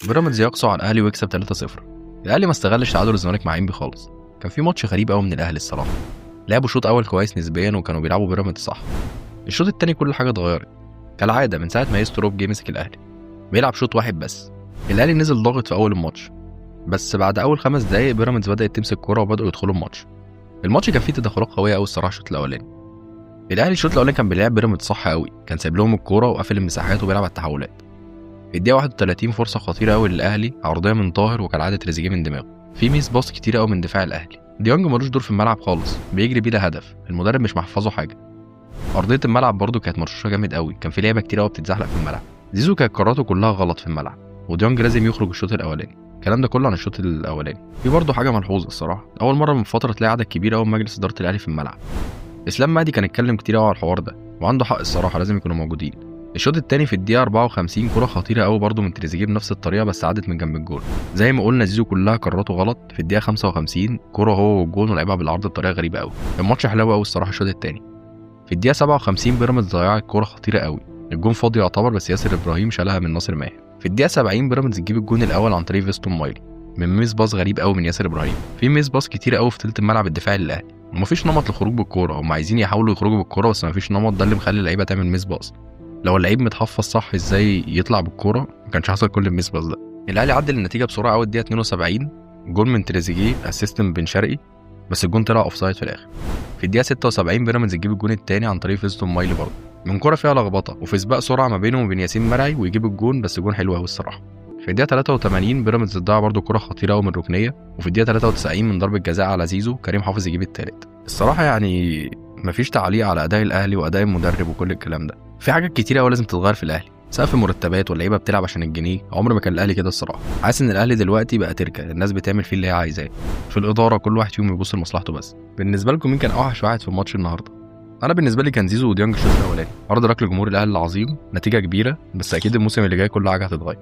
بيراميدز يقسو على الاهلي ويكسب 3-0. الاهلي ما استغلش تعادل الزمالك مع انبي خالص. كان في ماتش غريب قوي من الاهلي الصراحه. لعبوا شوط اول كويس نسبيا وكانوا بيلعبوا بيراميدز صح. الشوط التاني كل حاجة اتغيرت كالعادة من ساعة ما ايستروب جه مسك الاهلي. بيلعب شوط واحد بس. الاهلي نزل ضاغط في اول الماتش، بس بعد اول 5 دقايق بيراميدز بدات تمسك كورة وبداوا يدخلوا الماتش. الماتش كان فيه تدخلات قوية قوي الصراحة. الشوط الاولاني الاهلي الشوط الاولاني كان بيلعب بيراميدز صح قوي، كان سايب لهم الكورة وقافل المساحات وبيلعب على التحولات. في الدقيقة 31 فرصة خطيرة قوي للاهلي، عرضية من طاهر وكالعادة تريزيجيه من دماغه. في miss pass كتير قوي من دفاع الاهلي. ديانج ملوش دور في الملعب خالص، بيجري بلا هدف، المدرب مش محفظة حاجة. ارضية الملعب برده كانت مرشوشه جامد قوي، كان في لعيبة كتير قوي بتتزحلق في الملعب. زيزو كانت قراراته كلها غلط في الملعب، وديانج لازم يخرج الشوط الاولاني. الكلام ده كله عن الشوط الاولاني. في برضه حاجة ملحوظة الصراحة، اول مرة من فترة تلاقي عدد كبير قوي من مجلس ادارة الاهلي في الملعب. اسلام مهدي كان اتكلم كتير قوي على الحوار ده وعنده حق الصراحة، لازم يكونوا موجودين. الشوط الثاني في الدقيقة 54 كره خطيرة قوي برضه من تريزيجيه بنفس الطريقة بس عدت من جنب الجول. زي ما قلنا زيزو كلها قراراته غلط. في الدقيقة 55 كره هو والجون ولعبها بالعرض بطريقة غريبة قوي. الماتش حلو قوي الصراحة الشوط الثاني. في الدقيقة 57 بيراميدز ضيعت كره خطيرة قوي، الجون فاضي يعتبر بس ياسر ابراهيم شالها من ناصر ماهر. في الدقيقة 70 بيراميدز تجيب الجون الاول عن طريق فيستون مايلي من miss pass غريب قوي من ياسر ابراهيم. في miss pass كتير قوي في ثلث الملعب الدفاعي للاهلي، ومفيش نمط للخروج بالكورة. هم عايزين يحاولوا يخرجوا بالكورة بس مفيش نمط، ده اللي مخلي اللعيبة تعمل miss pass. لو اللعيب متحفظ صح ازاي يطلع بالكورة ما كانش حصل كل ال miss pass ده. الاهلي عدل النتيجة بسرعة قوي. الدقيقة 72 جون من تريزيجيه assist من بن شرقي، بس الجون طلع offside في الاخر. في الدقيقة 76 بيراميدز تجيب الجون الثاني عن طريق فيستون مايلي برضه من كرة فيها لخبطة وفي سباق سرعة ما بينه وبين ياسين مرعي ويجيب الجون، بس جون حلو قوي الصراحة. في الدقيقة 83 بيراميدز تضيع برضه كرة خطيرة قوي من ركنيه، وفي الدقيقة 93 من ضربه جزاء على زيزو كريم حافظ يجيب الثالث. الصراحة يعني مفيش تعليق على اداء الاهلي واداء المدرب وكل الكلام ده. في حاجات كتيرة قوي لازم تتغير في الاهلي، سقف مرتبات واللعيبة بتلعب عشان الجنيه. عمر ما كان الاهلي كده الصراحة. حاسس ان الاهلي دلوقتي بقى تركه، الناس بتعمل فيه اللي هي عايزاه. في الادارة كل واحد فيهم يبص لمصلحته بس. بالنسبة لكم مين كان اوحش واحد في الماتش النهارده؟ انا بالنسبة لي كان زيزو وديانج الشوط الاولاني. hard luck لجمهور الاهلي العظيم، نتيجة كبيرة، بس اكيد الموسم اللي جاي كل حاجة هتتغير.